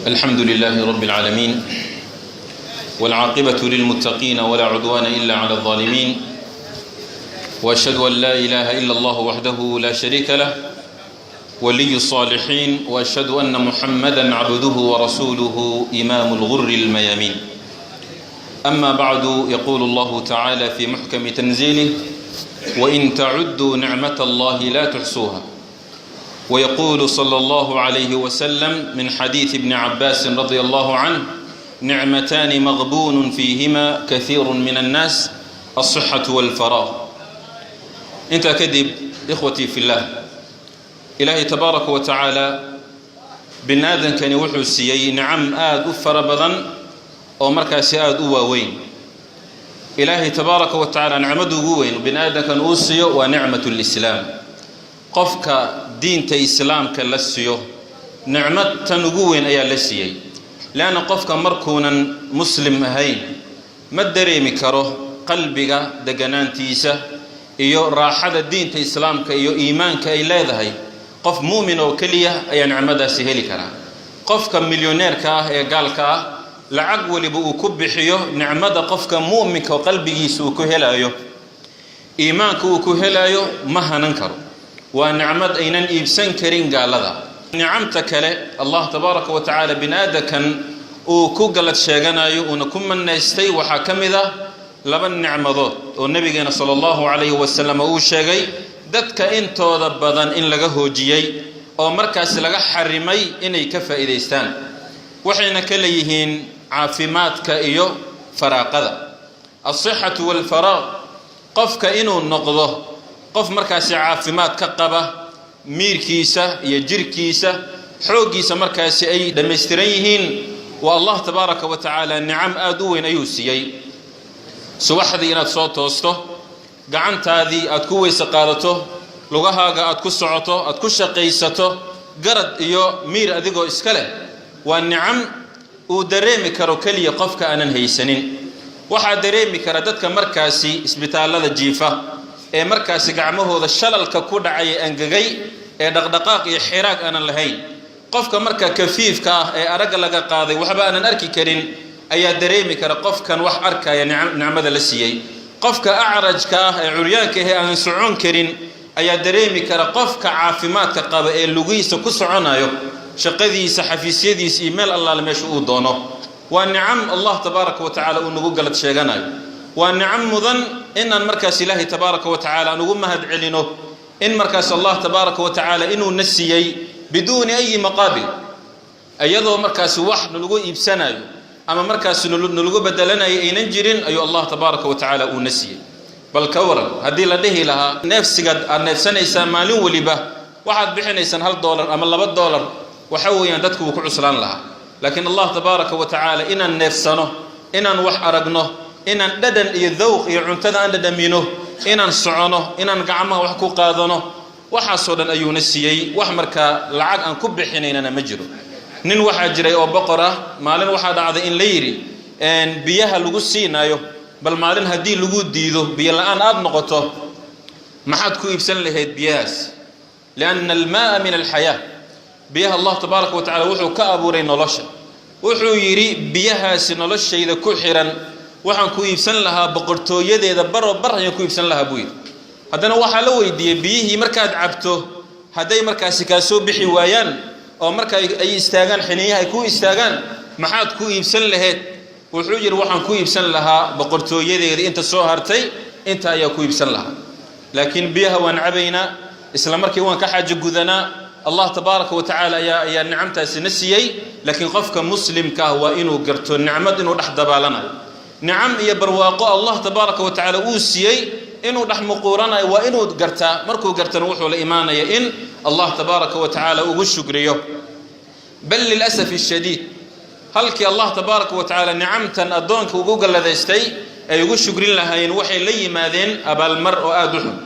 الحمد لله رب العالمين، والعاقبة للمتقين، ولا عدوان إلا على الظالمين، وأشهد أن لا إله إلا الله وحده لا شريك له ولي الصالحين، وأشهد أن محمدا عبده ورسوله إمام الغر الميامين. أما بعد، يقول الله تعالى في محكم تنزيله: وإن تعدوا نعمة الله لا تحصوها. ويقول صلى الله عليه وسلم من حديث ابن عباس رضي الله عنه: نعمتان مغبون فيهما كثير من الناس، الصحة والفراغ. Intaa kadib، إخوتي في الله، Ilaahay تبارك وتعالى bini aadankani wuxuu siiyey nicam aada u fara badan oo markaasi aada u waaweyn. Ilaahay تبارك وتعالى nicmadu ugu weyn bini aadamkan uu siiyo waa نعمة الإسلام. Qofka diinta Islaamka la siiyo, nicmad tan ugu weyn ayaa la siiyey، leanna qofka markuunan Muslim ahayn ma dareemi karo qalbiga deganaantiisa iyo raaxada diinta Islaamka iyo iimaanka ay leedahay. Qof mu'min oo keliya ayaa nicmadaasi heli karaa. Qofka milyoneerka ah ee gaalka ah, lacag weliba uu ku bixiyo, nicmada qofka mu'minka oo qalbigiisa uu ku helaayo, iimaanka uu ku helaayo, ma hanan karo. Waa nicmad aynan iibsan karin gaalada. Nicamta kale Allah تبارك وتعالى bini aadamkan uu ku galad sheeganayo uuna ku manaystay waxaa ka mid ah laba nicmadood oo Nabigeena صلى الله عليه وسلم uu sheegay dadka intooda badan in laga hoojiyey oo markaas laga xarimay inay ka faa'iidaystaan. Waxayna ka leeyihiin caafimaadka iyo faraaqada، الصحة والفراغ. Qofka inuu noqdo qof markaasi caafimaad ka qaba, miirkiisa iyo jirkiisa, xooggiisa markaasi ay dhammaystiran yihiin, waa Allah تبارك وتعالى nicam aada u weyn ayuu siiyey. Subaxdii inaad soo toosto, gacantaadii aad ku weyse qaadato, lugahaaga aad ku socoto, aad ku shaqaysato, garad iyo miir adigoo iska leh, waa nicam uu dareemi karo keliya qofka aanan haysanin. Waxaa dareemi kara dadka markaasi isbitaallada jiifa ee markaasi gacmahooda shalalka ku dhacay ee angegay ee dhaqdhaqaaq iyo xiraag aanan lahayn. Qofka marka kafiifka ah ee aragga laga qaaday, waxba aanan arki karin, ayaa dareemi kara qofkan wax arkaya nicmada la siiyey. Qofka acrajka ah ee curyaanka ah ee aanan socon karin ayaa dareemi kara qofka caafimaadka qaba ee lugihiisa ku soconayo, shaqadiisa, xafiisyadiisa iyo meel allaale meesha uu doono. Waa nicam Allah تبارك وتعالى uu nagu galad sheeganayo. Waa nicam mudan inaan markaas Ilaahay تبارك وتعالى aan ugu mahad celino in markaas Allah تبارك وتعالى inuu na siiyey بدون أي مقابل، iyadoo markaasi wax nalagu iibsanayo ama markaas nalagu bedelanayo aynan jirin ayuu Allah تبارك وتعالى uu na siiyey. Bal ka waran haddii la dhihi lahaa neefsigaad aad neefsanaysaa maalin weliba waxaad bixinaysaan $1 ama $2? Waxa weeyaan dadku wuu ku cuslaan lahaa. Laakiin Allah تبارك وتعالى inaan neefsano, inaan wax aragno, inaan dhadhan iyo dawq iyo cuntada aan dhadhamino, inaan socono, inaan gacmaha wax ku qaadano, waxaasoo dhan ayuuna siiyey. Wax markaa lacag aan ku bixinaynana ma jiro. Nin waxaa jiray oo boqor ah. Maalin waxaa dhacday in la yidhi biyaha lagu siinaayo, bal maalin haddii lagu diido, biyo la'aan aada noqoto, maxaad ku iibsan lahayd biyahaas? لأن الماء من الحياة. Biyaha Allah تبارك وتعالى wuxuu ka abuuray nolosha. Wuxuu yidhi: biyahaasi noloshayda ku xiran, waxaan ku iibsan lahaa boqortooyadeeda baroo bar ayaan ku iibsan lahaa, buu yidhi. Haddana waxaa la weydiiyey: biyihii markaad cabto, hadday markaasi kaa soo bixi waayaan oo marka ay istaagaan, xiniyaha ay ku istaagaan, maxaad ku iibsan lahayd? Wuxuu yidhi: waxaan ku iibsan lahaa boqortooyadeeda inta soo hartay, inta ayaa ku iibsan lahaa. Laakiin biyaha waan cabaynaa, isla markii waan ka xaajo gudanaa. Allah تبارك وتعالى ayaa nicamtaasi na siiyey. Laakiin qofka Muslimka ah waa inuu garto nicmad inuu dhex dabaalanayo, nicam iyo barwaaqo Allah تبارك وتعالى uu siiyey inuu dhex muquuranayo, waa inuu gartaa. Markuu gartana wuxuu la imaanaya in Allah تبارك وتعالى ugu shukriyo. بل للأسف الشديد، halkii Allah تبارك وتعالى nicamtan addoonka ugu galladaystay ay ugu shukrin lahaayeen, waxay la yimaadeen abaalmar oo aada u xun,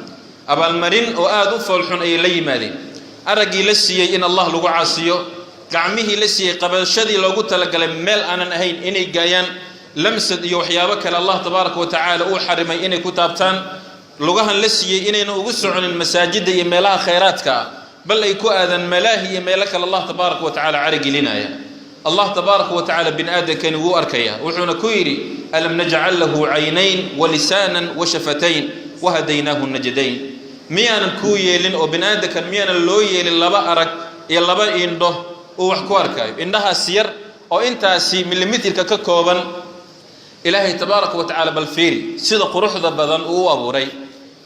abaalmarin oo aada u foolxun ayay la yimaadeen. Araggii la siiyey in Allah lagu caasiyo, gacmihii la siiyey qabashadii loogu talagalay meel aanan ahayn inay gaayaan, lamsad iyo waxyaabo kale Allah تبارك وتعالى uu xarimay inay ku taabtaan, lugahan la siiyey inayna ugu soconin masaajidda iyo meelaha khayraadka ah, bal ay ku aadaan malaahi iyo meelo kale Allah تبارك وتعالى caragelinaya. Allah tabaaraka wa tacaala bini aadamkani wuu arkayaa, wuxuuna ku yidhi: "Alam najcal lahu caynayn walisaanan washafatayn wahadaynaahu najdayn?" Miyaanan kuu yeelin oo bini aadamkan miyaanan loo yeelin laba arag iyo laba indho uu wax ku arkaayo? Indhahaas yar oo intaasi milimitirka ka kooban, Ilaahay tabaaraka wa tacaala, bal fiiri sida quruxda badan uu u abuuray.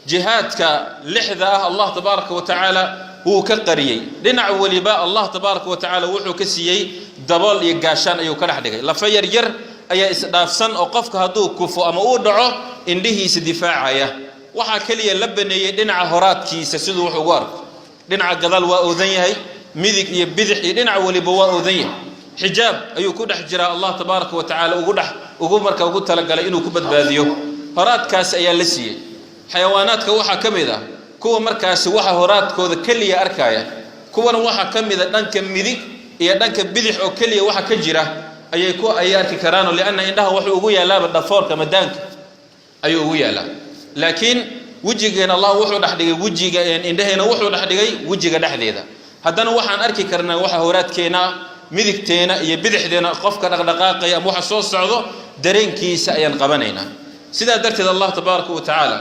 Jihaadka lixda ah Allah tabaaraka wa tacaala wuu ka qariyey. Dhinac weliba Allah tabaaraka wa tacaala wuxuu ka siiyey dabool iyo gaashaan ayuu ka dhex dhigay. Lafa yar yar ayaa isdhaafsan oo qofka hadduu kufo ama uu dhaco indhihiisa difaacaya. Waxaa keliya la baneeyey dhinaca horaadkiisa siduu wax ugu arko. Dhinaca gadaal waa oodan yahay, midig iyo bidix iyo dhinac weliba waa oodan yahay. Xijaab ayuu ku dhex jiraa Allah tabaaraka wa tacaala ugu dhex ugu marka ugu talagalay inuu ku badbaadiyo. Horaadkaasi ayaa la siiyey. Xayawaanaadka waxaa ka mid ah kuwa markaasi waxa horaadkooda keliya arkaya, kuwana waxaa ka mid a dhanka midig iyo dhanka bidix oo keliya waxa ka jira ayay arki karaanoo, lianna indhaha wuxuu ugu yaalaaba dhafoorka, madaanka ayuu ugu yaalaa. Laakiin wejigeena Allah wuxuu dhex dhigay wejiga, indhaheena wuxuu dhex dhigay wejiga dhexdeeda. Haddana waxaan arki karnaa waxa horaadkeena, midigteena iyo bidixdeena, qofka dhaqdhaqaaqaya ama waxa soo socdo dareenkiisa ayaan qabanaynaa. Sidaa darteed Allah tabaaraka wa tacaala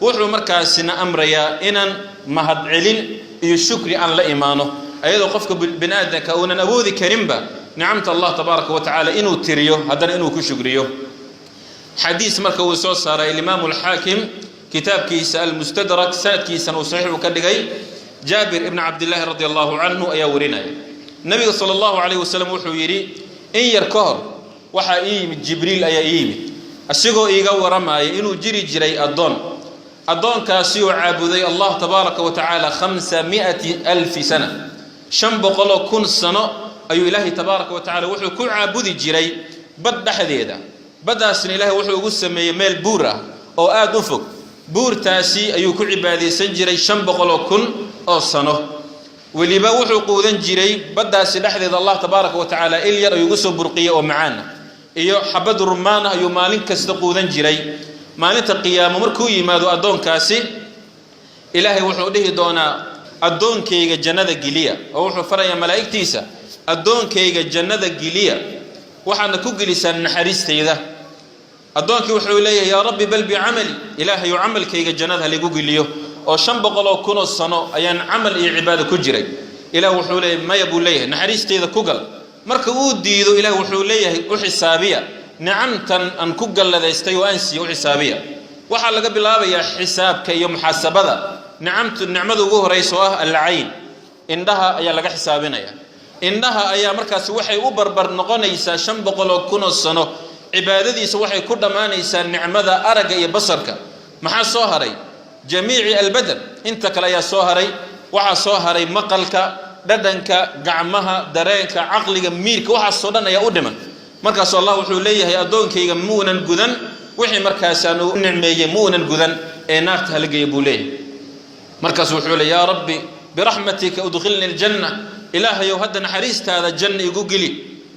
wuxuu markaasina amrayaa inaan mahadcelin iyo shukri aan la imaano, ayadoo qofka bini aadamka uunan awoodi karinba nicamta Allah tabaaraka wa tacaala inuu tiriyo, haddana inuu ku shukriyo. Xadiis marka uu soo saaray Alimaamu Alxaakim kitaabkiisa Almustadrak, sanadkiisana uu saxiix uu ka dhigay, Jaabir ibn Cabdillaahi radi allahu canhu ayaa warinaya. Nabiga sala allahu calayh wasalam wuxuu yidhi: "In yar ka hor waxaa ii yimid Jibriil ayaa ii yimid, isagoo iiga waramaya inuu jiri jiray addoon, addoonkaasi oo caabuday Allah tabaaraka wa tacaala 500,000 sana, 500,000 sano ayuu Ilaahay tabaaraka wa tacala wuxuu ku caabudi jiray bad dhexdeeda. Baddaasna Ilaahay wuxuu ugu sameeyey meel buur ah oo aada u fog. Buurtaasi ayuu ku cibaadaysan jiray 500,000 oo sano. Weliba wuxuu quudan jiray baddaasi dhexdeeda. Allah tabaaraka wa tacaala il yar ayuu ugu soo burqiyey oo macaana iyo xabad rumaan ah ayuu maalin kasta quudan jiray. Maalinta qiyaamo markuu yimaado addoonkaasi, Ilaahay wuxuu dhihi doonaa: 'Addoonkayga jannada geliya.' Oo wuxuu farayaa malaa'igtiisa: 'Addoonkayga jannada geliya, waxaadna ku gelisaan naxariistayda.' Addoonkii wuxuu leeyahay: 'Yaa Rabbi, bal bicamali, Ilaahayu, camalkayga jannada haligu geliyo, oo 500,000 sano ayaan camal iyo cibaado ku jiray.' Ilaah wuxuu leeyahay: 'Maya,' buu leeyahay, 'naxariistayda ku gal.' Marka uu diido, Ilaah wuxuu leeyahay: 'U xisaabiya nicamtan aan ku galladaystay oo aan siiye, u xisaabiya.' Waxaa laga bilaabayaa xisaabka iyo muxaasabada nicamtu. Nicmada ugu horaysa oo ah alcayn, indhaha ayaa laga xisaabinaya. Indhaha ayaa markaasi waxay u barbar noqonaysaa 500,000 sano cibaadadiisa, waxay ku dhammaanaysaa nicmada aragga iyo basarka. Maxaa soo haray? Jamiici albadan inta kale ayaa soo haray. Waxaa soo haray maqalka, dhadhanka, gacmaha, dareenka, caqliga, miirka, waxaasoo dhan ayaa u dhiman. Markaasu Allah wuxuu leeyahay: 'Addoonkayga muunan gudan wixii markaasaan u nicmeeyey, muunan gudan, ee naarta halageeya,' buu leeyahay. Markaasu wuxuu leey: 'Yaa Rabbi, biraxmatika udkhilni aljanna, Ilaahayow, hadda naxariistaada janna igu geli.'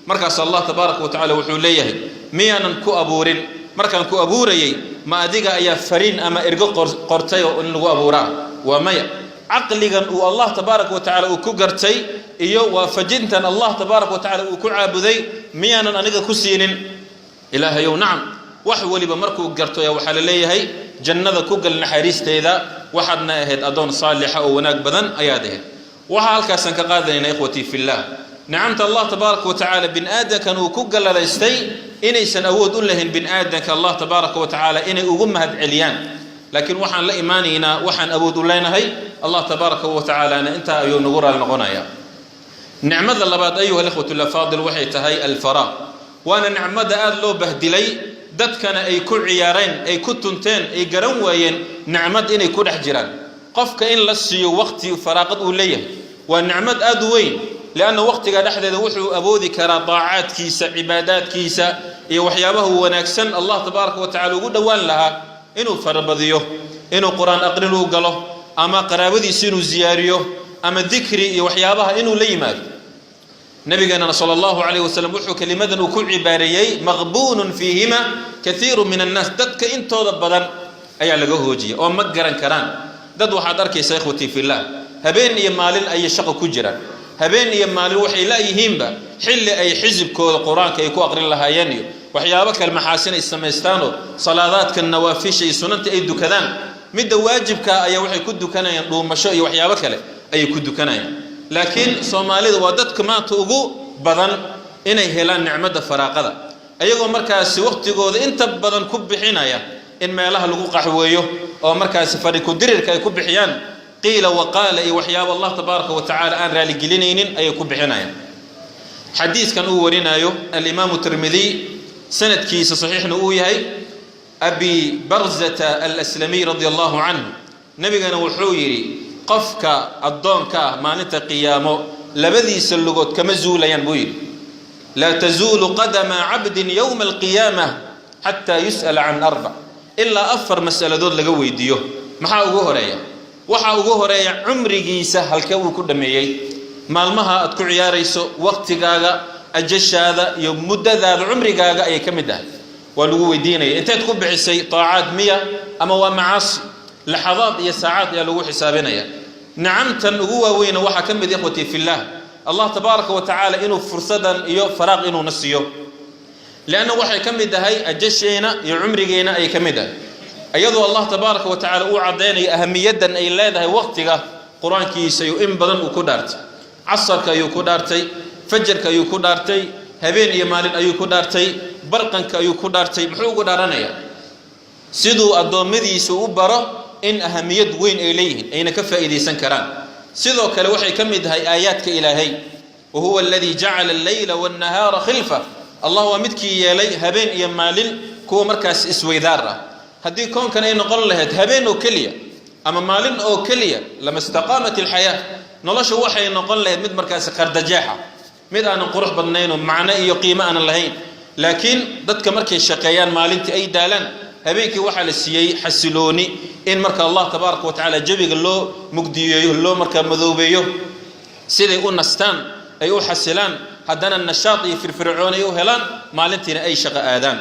Markaas Allah tabaaraka wa tacala wuxuu leeyahay: 'Miyaanan ku abuurin? Markaan ku abuurayey, ma adiga ayaa fariin ama ergo qortay oo in lagu abuuraa? Waa maya. Caqligan uu Allah tabaaraka wa tacala uu ku gartay iyo waafajintan Allah tabaaraka wa tacala uu ku caabuday, miyaanan aniga ku siinin, Ilaahayow?' Nacam." Wax weliba markuu garto ayaa waxaa la leeyahay: 'Jannada ku gal naxariisteeda, waxaadna ahayd addoon saalixa oo wanaag badan ayaad ahayd.' Waxaa halkaasaan ka qaadanayna, ikhwatii fillaah, nicamta Allah tabaaraka wa tacaala bin aadamkan uu ku galladaystay inaysan awood u lahayn bin aadamka Allah tabaaraka wa tacaala inay ugu mahad celiyaan, laakiin waxaan la imaanaynaa waxaan awood u leenahay. Allah tabaaraka wa tacaalana intaa ayuu nagu raali noqonaya. Nicmada labaad, ayuha alikhwatu lafaadil, waxay tahay alfaraaq, waana nicmada aada loo bahdilay, dadkana ay ku ciyaareen, ay ku tunteen, ay garan waayeen nicmad inay ku dhex jiraan. Qofka in la siiyo waqti faraaqad uu leeyahay waa nicmad aada u weyn, lianna waqtiga dhexdeeda wuxuu awoodi karaa daacaadkiisa, cibaadaadkiisa iyo waxyaabaha wanaagsan Allah tabaaraka wa tacala ugu dhowaan lahaa inuu farabadiyo, inuu Qur-aan aqrin uu galo, ama qaraabadiisa inuu ziyaariyo, ama dikri iyo waxyaabaha inuu la yimaado. Nabigeenana sala allahu calayh wasalam wuxuu kelimadan uu ku cibaareeyey: "Maqbuunun fiihima kathiiru min annaas." Dadka intooda badan ayaa laga hoojiyay oo ma garan karaan. Dad waxaad arkaysaa, ikhwatii fillaah, habeen iyo maalin ayay shaqo ku jiraan. Habeen iyo maalin waxay la'yihiinba xilli ay xisibkooda Qur-aanka ay ku aqrin lahaayeen iyo waxyaabo kale maxaasin ay samaystaanoo salaadaadka nawaafisha iyo sunanta ay dukadaan. Midda waajibka ayaa waxay ku dukanayaan dhuumasho iyo waxyaabo kale ayay ku dukanayaan. Laakiin Soomaalida waa dadka maanta ugu badan inay helaan nicmadda faraaqada, ayagoo markaasi waqtigooda inta badan ku bixinaya in meelaha lagu qaxweeyo oo markaasi fadhi ku-dirirka ay ku bixiyaan, qiila waqaala iyo waxyaabo Allah tabaaraka wa tacaala aan raaligelinaynin ayay ku bixinayaan. Xadiiskan uu warinayo Alimaamu Tirmidiy, sanadkiisa saxiixna uu yahay, Abi Barzata Alaslamiy radi Allahu canhu, nebigana wuxuu yidhi: qofka addoonka ah maalinta qiyaamo labadiisa lugood kama zuulayaan, buu yidhi. Laa tazuulu qadama cabdin yowma alqiyaamah xataa yus'ala can arbac, ilaa afar mas'aladood laga weydiiyo. Maxaa ugu horeeya? Waxaa ugu horeeya cumrigiisa halkee uu ku dhammeeyey. Maalmaha aad ku ciyaarayso waqtigaaga, ajashaada iyo muddadaada cumrigaaga ayay ka mid ahay, waa lagu weydiinaya: inteed ku bixisay? Taacaad miya ama waa macaasi? Laxadaad iyo saacaad ayaa lagu xisaabinaya. Nicamtan ugu waaweyna waxaa ka mid, ikhwatii fillaah, Allah tabaaraka wa tacaala inuu fursadan iyo faraaq inuuna siiyo, lianna waxay ka mid tahay ajasheena iyo cumrigeena ayay ka mid ahay, iyadoo Allah tabaaraka wa tacala uu caddaynayo ahamiyaddan ay leedahay waqtiga. Qur-aankiisa ayuu in badan uu ku dhaartay. Casarka ayuu ku dhaartay, fajarka ayuu ku dhaartay, habeen iyo maalin ayuu ku dhaartay, barqanka ayuu ku dhaartay. Muxuu ugu dhaaranayaa? Siduu addoommadiisa u baro in ahamiyad weyn ay leeyihiin, ayna ka faa'iidaysan karaan. Sidoo kale waxay ka mid tahay aayaadka Ilaahay: wa huwa aladii jacala alleyla wannahaara khilfa. Allah waa midkii yeelay habeen iyo maalin kuwa markaas isweydaar ah. Haddii koonkan ay noqon lahayd habeen oo keliya ama maalin oo keliya, lama istaqaamat alxayaa, nolosha waxay noqon lahayd mid markaasi qardajeexa, mid aanan qurux badnayn oo macno iyo qiimo aanan lahayn. Laakiin dadka markay shaqeeyaan maalintii ay daalaan, habeenkii waxaa la siiyey xasilooni in marka Allah tabaaraka wa tacaala jawiga loo mugdiyeeyo, loo markaa madoobeeyo, siday u nastaan, ay u xasilaan, haddana nashaad iyo firfircoon ay u helaan, maalintiina ay shaqo aadaan.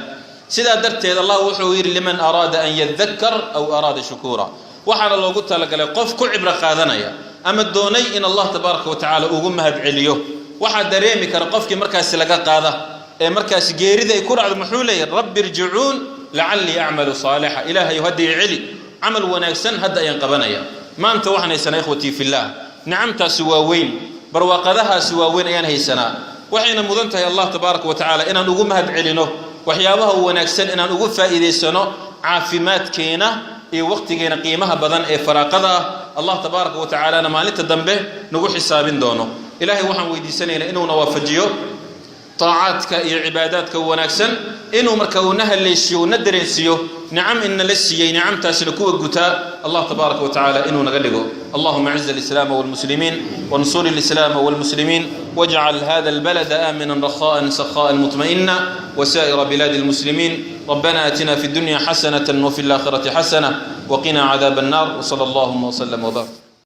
Sidaa darteed Allah wuxuu yidhi: liman araada an yadakar aw araada shukuura. Waxaana loogu talagalay qof ku cibro qaadanaya ama doonay in Allah tabaaraka wa tacaala ugu mahad celiyo. Waxaa dareemi kara qofkii markaasi laga qaada ee markaasi geerida ay ku dhacdo. Muxuu leeyahy? Rabbi irjicuun lacallii acmalu saalixa. Ilaahayu, hadda i celi, camal wanaagsan hadda ayaan qabanaya. Maanta waxaan haysanaa, ikhwatii fillaah, nicamtaasi waa weyn, barwaaqadahaasi waa weyn ayaan haysanaa. Waxayna mudan tahay Allah tabaaraka wa tacaala inaan ugu mahad celino waxyaabaha wanaagsan, inaan ugu faa'iidaysano caafimaadkeena iyo waqtigeena qiimaha badan ee faraaqada ah. Allah tabaaraka wa tacaalana maalinta dambe nagu xisaabin doono. Ilaahay waxaan weydiisanaynaa inuuna waafajiyo taacaadka iyo cibaadaadka wanaagsan, inuu marka uuna haleeshiyo, uuna dareensiiyo nicam inala siiyey, nicamtaasina kuwa gutaa Allah tabaaraka wa tacaala inuu naga dhigo. اللهم اعز الإسلام والمسلمين، وانصر الإسلام والمسلمين، واجعل هذا البلد آمنا رخاء سخاء مطمئنا، وسائر بلاد المسلمين. ربنا آتنا في الدنيا حسنة وفي الآخرة حسنة وقنا عذاب النار، وصلى اللهم وسلم وبارك.